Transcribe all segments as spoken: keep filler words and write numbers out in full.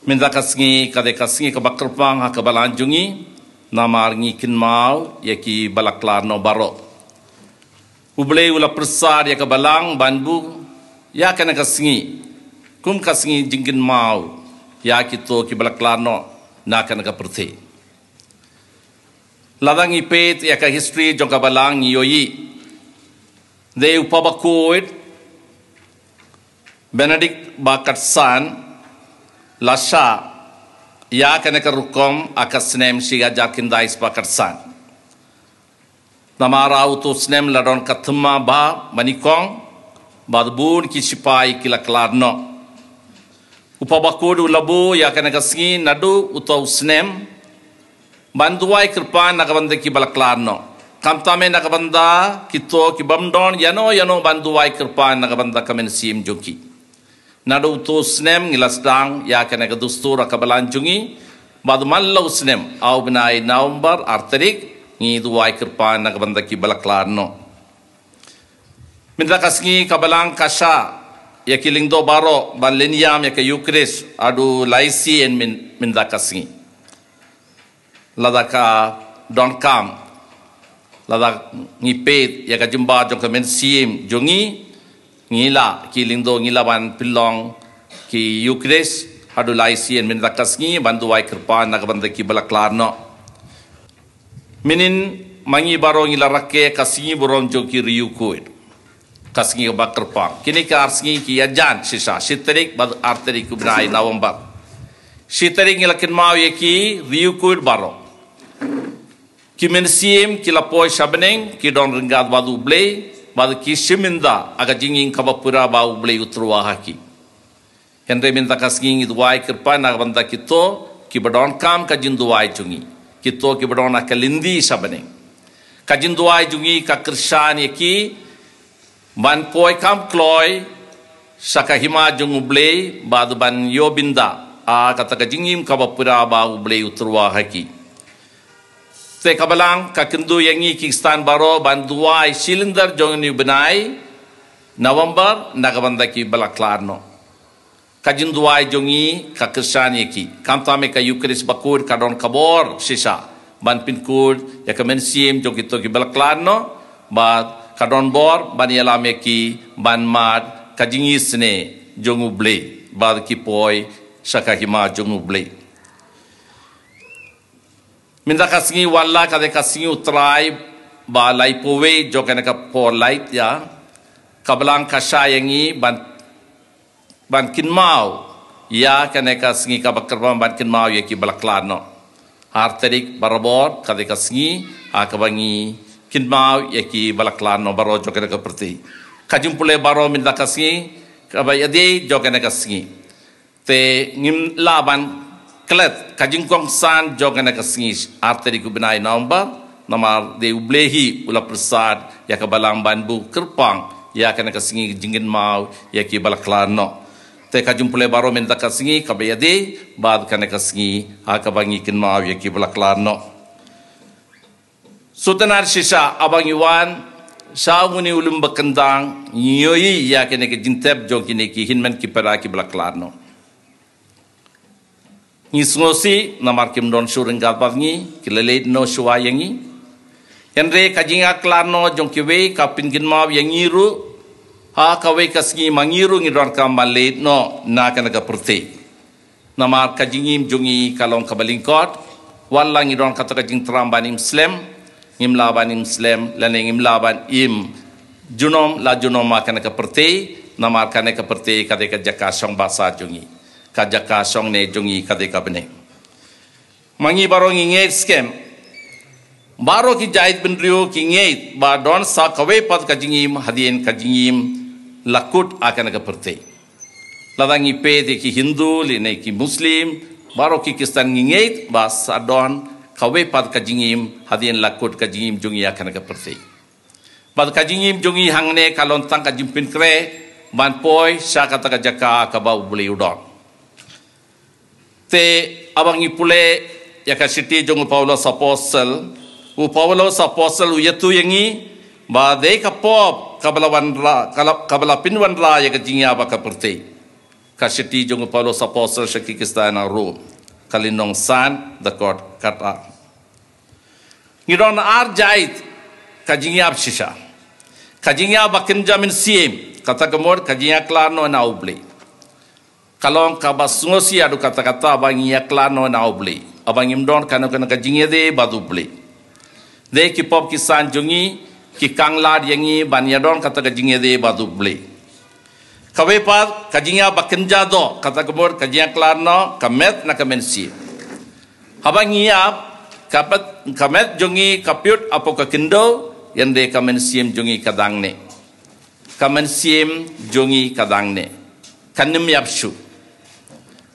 Mynta ka sngi ka dei ka sngi kaba kyrpang ha ka balang jong ngi, namar ngi kynmaw ïa ki ba la khlad noh baroh. U Blei u la pyrsad ïa ka balang ban buh ïa kane ka sngi kum ka sngi jingkynmaw ïa kito ki ba la khlad noh na kane ka pyrthei. Lada ngi peit ïa ka history jong ka balang ngi ïohi, dei u Papa Bakhuid Benedict ba khatsan la shah ïa kane ka rukom ha ka snem shi hajar khyndai spah khatsan. Namar ha uto u snem la don ka thma bha banyngkong bad bun ki shipai ki la khlad noh. U Papa Bakhuid u la buh ïa kane ka sngi naduh uto u snem ban duwai kyrpang na ka bynta ki ba la khlad noh. Khamtam eh na ka bynta kito ki bym don ïano ïano ban duwai kyrpang na ka bynta ka mynsiem jong ki. Naduh uto u snem ngi la sdang ïa kane ka dustur ha ka balang jong ngi, bad man la u snem ha u bnai November ar tarik ngi duwai kyrpang na ka bynta ki ba la khlad noh. Mynta ka sngi ka balang ka shah ïa ki lyngdoh baroh ban lynñiam ïa ka Eucharist haduh lai sien myn, mynta ka sngi. Lada ka donkam, lada ngi peit ïa ka jingbha jong ka mynsiem jong ngi, ngi lah ki lyngdoh ngi lah ban pynlong ki Eucharist haduh lai sien mynta ka sngi ban duwai kyrpang na ka bynta ki ba la khlad noh. Mynhynnin ma ngi baroh ngi la rakhe ka sngi burom jong ki riewkhuid. Ka sngi kaba kyrpang. Kine ki ar sngi ki ïajan shisha, shi tarik bad ar tarik u bnai November. Shi tarik ngi la kynmaw ïa ki riewkhuid baroh. Ki mynsiem ki la poi sha bneng, ki don ryngkat bad u Blei, bad ki shim ynda ha ka jingim kaba pura ba u Blei u tyrwa ha ki. Hynrei mynta ka sngi ngi duwai kyrpang na ka bynta kito ki ba donkam ka jingduwai jong ngi, kito ki ba don ha ka lynti sha bneng. Ka jingduwai jong ngi ka kyrshan ïa ki ban poi kham kloi sha ka hima jong u Blei bad ban ïoh bynta ha kata ka jingim kaba pura ba u Blei u tyrwa ha ki. Te ka balang ka kyntu ïa ngi ki Khristan baroh ban duwai shi lynter jong une u bnai November na ka bynta ki ba la khlad noh. Ka jingduwai jong ngi ka kyrshan ïa ki. Khamtam eh ka Eucharist bakhuid ka don ka bor shisha ban pynkhuid ïa ka mynsiem jong kito ki ba la khlad noh, bad ka don bor ban ïalam ïa ki ban mad ka jingisynei jong u Blei bad ki poi sha ka hima jong u Blei. Mynta ka sngi wat la ka dei ka sngi u Trai ba laiphew wei jong kane ka por lait ïa, ka balang ka shah ïa ngi ban ban kynmaw ïa kane ka sngi kaba kyrpang ban kynmaw ïa ki ba la khlad noh. Ar tarik barabor ka dei ka sngi ha kaba ngi kynmaw ïa ki ba la khlad noh baroh jong kane ka pyrthei. Ka jingpule baroh mynta ka sngi kaba ïadei jong kane ka sngi. Te ngim lah ban klet ka jingkongsan jong kane ka sngi ar tarik u bnai November, namar dei u Blei hi u la pyrsad ïa ka balang ban buh kyrpang ïa kane ka sngi jingkynmaw ïa ki ba la khlad noh. Te ka jingpule baroh mynta ka sngi kaba ïadei bad kane ka sngi ha kaba ngi kynmaw ïa ki ba la khlad noh. Sutnar shisha haba ngi wan sha une u lum ba kyndang ngi ïohi ïa kine ki jingtep jong kine ki hynmen ki para ki ba la khlad noh. Ngi sngewsih namar kim don shuh ryngkat bad ngi, ki la leit noh shuwa ïa ngi. Hynrei ka jingïakhlad noh jong kiwei ka pynkynmaw ïa ngi ruh ha kawei ka sngi ma ngi ruh ngi donkam ban leit noh na kane ka pyrthei. Namar ka jingim jong ngi ka long kaba lyngkot, wat la ngi don kata ka jingthrang ban im slem, ngim lah ban im slem lane ngim lah ban im junom la junom ha kane ka pyrthei. Namar kane ka pyrthei ka dei ka jaka shong basa jong ngi, ka jaka shongne jong ngi ka dei ka bneng. Ma ngi baroh ngi ngeit skhem, baroh ki jaitbynriew ki ngeit ba don sa kawei pat ka jingim hadien ka jingim la kut ha kane ka pyrthei. Lada ngi peit ïa ki Hindu lane ki Muslim, baroh ki Khristan ngi ngeit ba sa don kawei pat ka jingim hadien la kut ka jingim jong ngi ha kane ka pyrthei. Bad ka jingim jong ngi hangne ka long tang ka jingpynkhreh ban poi sha kata ka jaka kaba U Blei u don. Te haba ngi pule ïa ka shithi jong u Paulus Apostle, u Paulus Apostle u ïathuh ïa ngi ba dei ka pop kaba la wanrah, kaba la, kaba la pynwanrah ïa ka jingïap ha ka pyrthei. Ka shithi jong u Paulus Apostol sha ki Khristan ha Rom, ka lynnong san, dkhot kata. Ngi don ar jait ka jingïap shisha. Ka jingïap ba kynja mynsiem, kata ka mut ka jingïakhlad noh na U Blei. Ka long kaba sngewsih haduh katta katta ba ngi ïakhlad noh na U Blei. Haba ngim don kano kano ka jingïadei bad U Blei. Dei ki pop ki san jong ngi ki khanglad ïa ngi ban ïadon kata ka jingïadei bad U Blei. Kawei pat ka jingïap ba kynja doh, kata ka mut ka jingïakhlad noh ka met na ka mynsiem. Haba ngi ïap, ka met, ka met jong ngi ka pyut hapoh ka khyndew, hynrei ka mynsiem jong ngi ka dang neh. Ka mynsiem jong ngi ka dang neh. Kan ym ïap shuh.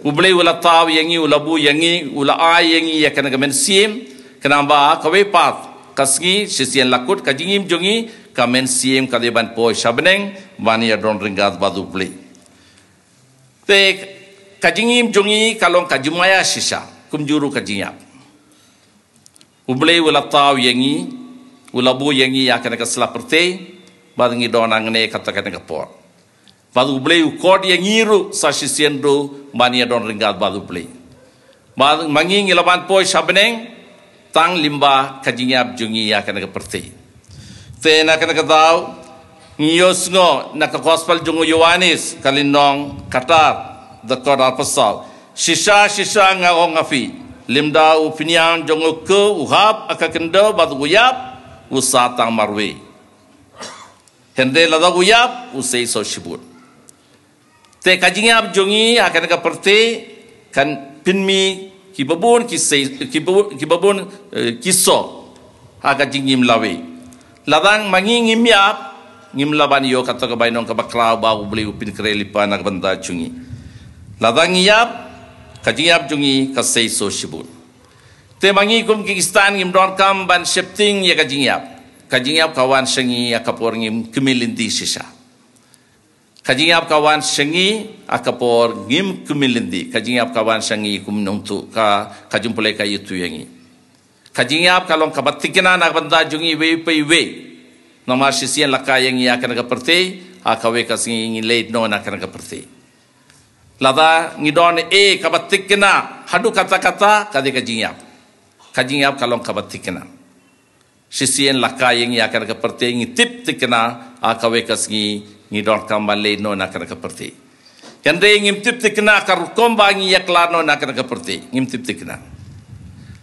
U Blei u la thaw ïa ngi, u la buh ïa ngi, u la ai ïa ngi ïa kane ka mynsiem, khnang ba kawei pat ka sngi shisien la kut ka jingim jong ngi, ka mynsiem ka dei ban poi sha bneng ban ïadon ryngkat bad U Blei. Te ka jingim jong ngi ka long ka jingmaïa shisha, kumjuh ruh ka jingïap. U Blei u la thaw ïa ngi, u la buh ïa ngi ïa kane ka sla pyrthei, bad ngi don hangne kata kane ka por. Bad U Blei u khot ïa ngi ruh sa shisien ruh ban ïadon ryngkat bad U Blei. Bad ma ngi ngi la ban poi sha bneng, tang lyngba ka jingïap jong ngi ïa kane ka pyrthei. Te na kane ka daw, ngi ïohsngew na ka gospel jong u Ïoannis, ka lynnong khatar, dkhot arphew saw. Shisha, shisha nga ong ha phi, lymda u phniang jong u khew u hap ha ka khyndew bad u ïap, u sah tang marwei. Hynrei lada u ïap, u sei soh shibun. Te ka jingïap jong ngi ha kane ka pyrthei kan pynmih kiba bun ki sei, kiba bun, kiba bun, eh, ki soh ha ka jingim lawei. Lada ma ngi ngim ïap, ngim lah ban ïoh kato ka bainong kaba khraw ba U Blei u pynkhreh lypa na ka bynta jong ngi. Lada ngi ïap, ka jingïap jong ngi ka sei soh shibun. Te ma ngi kum ki Khristan ngim donkam ban sheptieng ïa ka jingïap. Ka jingïap ka wan sha ngi ha ka por ngim khmih lynti shisha. Ka jingïap ka wan sha ngi ha ka por ngim khmih lynti. Ka jingïap ka wan sha ngi kum nongtuh, ka, ka jingpule ka ïathuh ïa ngi. Ka jingïap ka long kaba thikna na ka bynta jong ngi iwei pa iwei. Namar shisien la kha ïa ngi ïa kane ka pyrthei, ha kawei ka sngi ngin leit noh na kane ka pyrthei. Lada ngi don ei kaba thikna haduh katta katta, ka dei ka jingïap. Ka jingïap ka long kaba thikna. Shisien la kha ïa ngi ïa kane ka pyrthei, ngi tip thikna ha kawei ka sngi ngi donkam ban leit noh na kane ka pyrthei. Hynrei ngim tip thikna ka rukom ba ngi ïakhlad noh na kane ka pyrthei. Ngim tip thikna.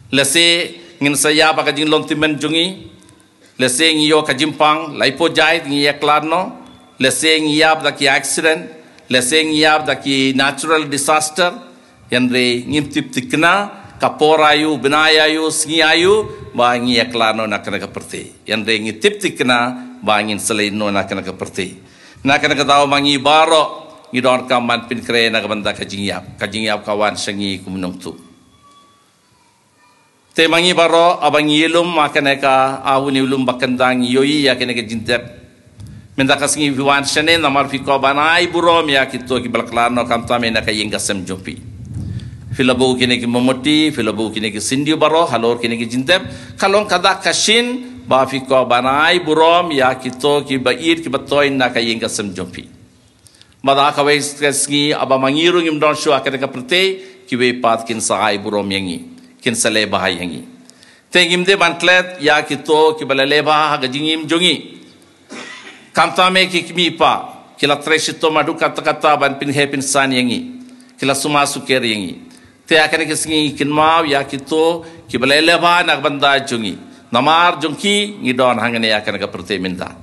Lehse ngin sa ïap ha ka jinglong tymmen jong ngi. Lehse ngi ïoh ka jingpang, laiphew jait ngi ïakhlad noh. Lehse ngi ïap da ki accident. Lehse ngi ïap da ki natural disaster. Hynrei ngim tip thikna ka por aïu, bnai aïu, sngi aïu ba ngi ïakhlad noh na kane ka pyrthei. Hynrei ngi tip thikna ba ngin sa leit noh na kane ka pyrthei. Na kane ka daw ma ngi baroh ngi donkam ban pynkhreh na ka bynta ka jingïap. Ka jingïap ka wan sha ngi kum nongtuh. Te ma ngi baroh, haba ngi ïalum ha kane ka, ha une u lum ba kynta ngi ïohi ïa kane ka jingtep. Mynta ka sngi phi wan shane namar phi kwah ban ai burom ïa kito kiba la khlad noh, khamtam eh na ka ïing ka sem jong phi. Phi la buh kine ki mombati, phi la buh kine ki sindiu baroh halor kine ki jingtep. Ka long ka dak ka shin ba phi kwah ban ai burom ïa kito kiba ïeit kiba thoiñ na ka ïing ka sem jong phi. Bad ha kawei ka sngi haba ma ngi ruh ngim don shuh ha kane ka pyrthei, kiwei pat kin sa ai burom ïa ngi, kin sa leh bha ïa ngi. Te ngim dei ban klet ïa kito kiba la leh bha ha ka jingim jong ngi. Khamtam eh ki kmie ki kpa ki la trei shitom haduh katta katta ban pynheh pynsan ïa ngi. Ki la sumar sukher ïa ngi. Te ha kane ka sngi ngi kynmaw ïa kito kiba la leh bha na ka bynta jong ngi. Namar jong ki ngi don hangne ha kane ka pyrthei mynta.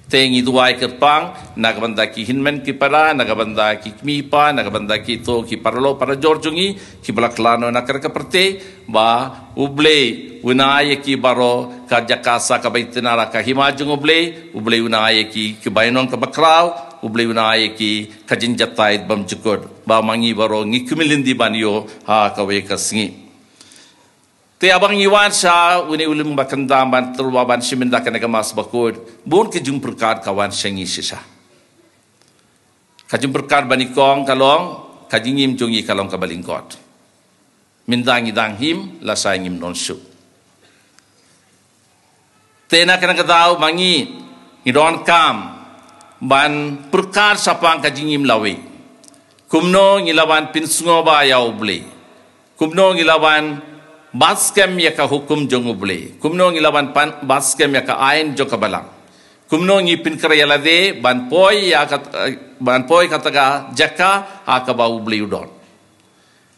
Te ngi duwai kyrpang na ka bynta ki hynmen ki para, na ka bynta ki kmie ki kpa, na ka bynta kito ki paralok parajor jong ngi kiba la khlad noh na kane ka pyrthei, ba U Blei un ai ïa ki baroh ka jaka sah kaba itynnad ha ka hima jong U Blei, U Blei un ai ïa ki ka bainong kaba khraw, U Blei un ai ïa ki ka jingjatai bymjukut, ba ma ngi baroh ngi khmih lynti ban ïoh ha kawei ka sngi. Te haba ngi wan sha une u lum ba kynta ban tyrwa ban shim ïa kane ka Mass Bakhuid, bun ki jingpyrkhat ka wan sha ngi shisha. Ka jingpyrkhat ba nyngkong ka long, ka jingim jong ngi ka long kaba lyngkot. Mynta ngi dang im, lashai ngim don shuh. Te na kane ka daw ma ngi ngi donkam ban pyrkhat shaphang ka jingim lawei. Kumno ngi lah ban pynsngewbha ïa U Blei? Kumno ngi lah ban bat skhem ïa ka hukum jong U Blei? Kumno ngi lah ban pan, bat skhem ïa ka aiñ jong ka Balang? Kumno ngi pynkhreh ïa lade ban poi ïa ka, ban poi kata ka jaka ha kaba U Blei u don?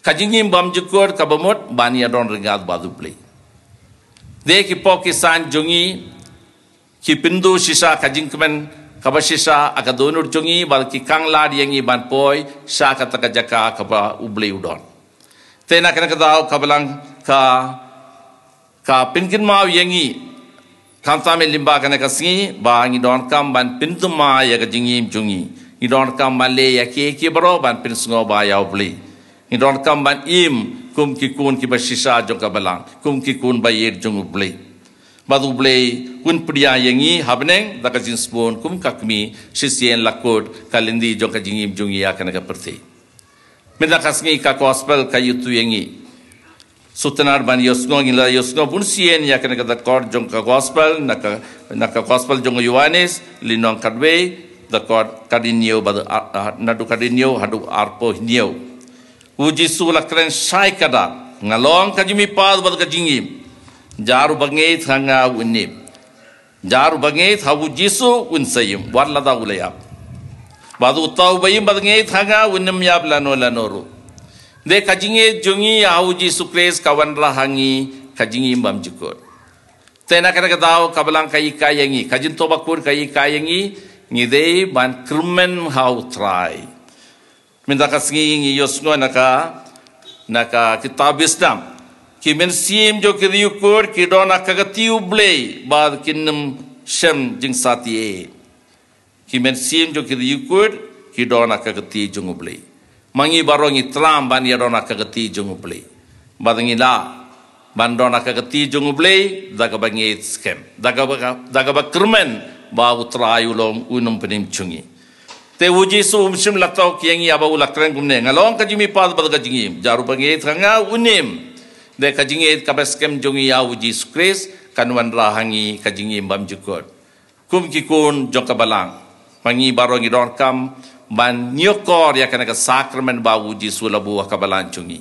Ka jingim bymjukut kaba mut ban ïadon ryngkat bad U Blei. Dei ki pop ki san jong ngi ki pynduh shisha ka jingkmen kaba shisha ha ka dohnud jong ngi, bad ki khang lad ïa ngi ban poi sha kata ka jaka kaba U Blei u don. Te na kane ka daw ka Balang ka, ka pynkynmaw ïa ngi, khamtam lyngba kane ka sngi, ba ngi donkam ban pynthymmai ïa ka jingim jong ngi. Ngi donkam ban leh ïa kiei kiei baroh ban pynsngewbha ïa U Blei. Ngi donkam ban im kum ki khun kiba shisha jong ka Balang, kum ki khun ba ïeit jong U Blei. Bad U Blei un pdiang ïa ngi ha bneng da ka jingsbun kum ka kmie, shisien la kut ka lynti jong ka jingim jong ngi ha kane ka pyrthei. Mynta ka sngi ka gospel ka ïathuh ïa ngi. Sngewtynnad ban ïohsngew, ngi la ïohsngew bunsien ïa kane ka dkhot jong ka gospel, na ka, na ka gospel jong u Ïoannis, lynnong khatwei, dkhot khathynñiew bad, ah, ah, naduh khathynñiew haduh arphew hynñiew. U Jisu u la kren shai kdar: Nga long ka jingmihpat bad ka jingim. Jar uba ngeit ha nga un im. Jar uba ngeit ha u Jisu un sa im wat lada u la ïap. Bad uta uba im bad ngeit ha nga un ym ïap lano lano ruh. Dei ka jingngeit jong ngi ha u Jisu Khrist ka wanrah ha ngi ka jingim bymjukut. Te na kane ka daw ka Balang ka hikai ïa ngi, ka jingthoh bakhuid ka hikai ïa ngi, ngi dei ban kyrmen ha u Trai. Mynta ka sngi ngi ïohsngew na ka, na ka kitab Wisdom: Ki mynsiem jong ki riewkhuid ki don ha ka kti U Blei bad kin ym shem jingsatia. Ki mynsiem jong ki riewkhuid ki don ha ka kti jong U Blei. Ma ngi baroh ngi tram ban ïadon ha ka kti jong U Blei. Bad ngi lah ban don ha ka kti jong U Blei da kaba ngeit skhem, da kaba, da kaba kyrmen ba u Trai u long u nongpynim jong ngi. Te u Jisu um shym la toh ïa ngi haba u la kren kumne: Nga long ka jingmihpat bad ka jingim. Jar uba ngeit ha nga un im. Dei ka jingngeit kaba skhem jong ngi ha u Jisu Khrist kan wanrah ha ngi ka jingim bymjukut. Kum ki khun jong ka Balang, ma ngi baroh ngi donkam ban ñiewkor ïa kane ka sakramen ba u Jisu u la buh ha ka Balang jong ngi.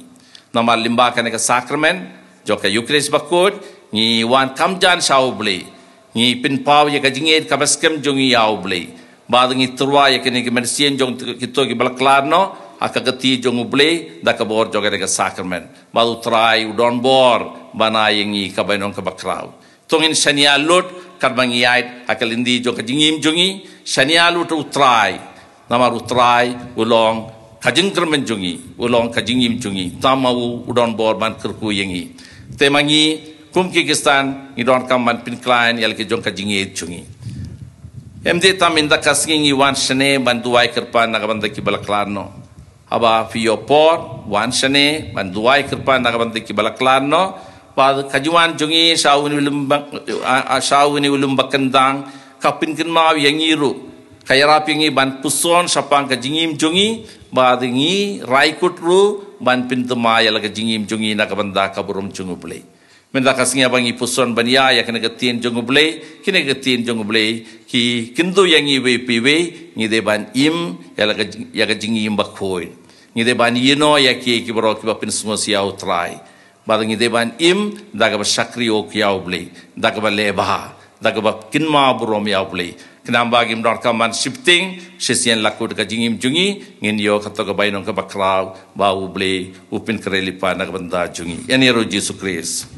Namar lyngba kane ka sakramen jong ka Eukharist bakhuid, ngi wan kham jan sha U Blei. Ngi pynpaw ïa ka jingngeit kaba skhem jong ngi ha U Blei. Bad ngi tyrwa ïa kine ki mynsiem jong kito kiba la khlad noh ha ka kti jong U Blei da ka bor jong kane ka sakramen. Bad u Trai u don bor ban ai ïa ngi ka bainong kaba khraw. To ngin shaniah lut katba ngi ïaid ha ka lynti jong ka jingim jong ngi, shaniah lut u Trai. Namar u Trai u long ka jingkyrmen jong ngi, u long ka jingim jong ngi. Tang ma u u don bor ban kyrkhu ïa ngi. Te ma ngi kum ki Khristan ngi donkam ban pynkhlaiñ ïa la ki jong ka jingngeit jong ngi. Em dei tang mynta ka sngi ngi wan shane ban duwai kyrpad na ka bynta kiba la khlad noh. Haba phi ïoh por, wan shane ban duwai kyrpad na ka bynta kiba la khlad noh. Bad ka jingwan jong ngi sha une u lum ba, a, a, sha une u lum ba kyndang ka pynkynmaw ïa ngi ruh, ka ïarap ïa ngi ban puson shaphang ka jingim jong ngi, bad ngi rai kut ruh ban pynthymmai ïa la ka jingim jong ngi na ka bynta ka burom jong U Blei. Mynta ka sngi haba ngi puson ban ïa, ïa kine ki ktien jong U Blei, kine ki ktien jong U Blei ki kyntu ïa ngi iwei pa iwei, ngi dei ban im ïa la ka jing, ïa ka jingim bakhuid. Ngi dei ban ïehnoh ïa kiei kiei baroh kiba pynsngewsih ïa u Trai. Bad ngi dei ban im da kaba shakri ïa U Blei, da kaba leh bha, da kaba kynmaw burom ïa U Blei. Khnang ba ngim donkam ban shifting, shisien la kut ka jingim jong ngi, ngin ïoh kato ka bainong kaba khraw ba U Blei u pynkhreh lypa na ka bynta jong ngi. Ïa une ruh u Jisu Khrist.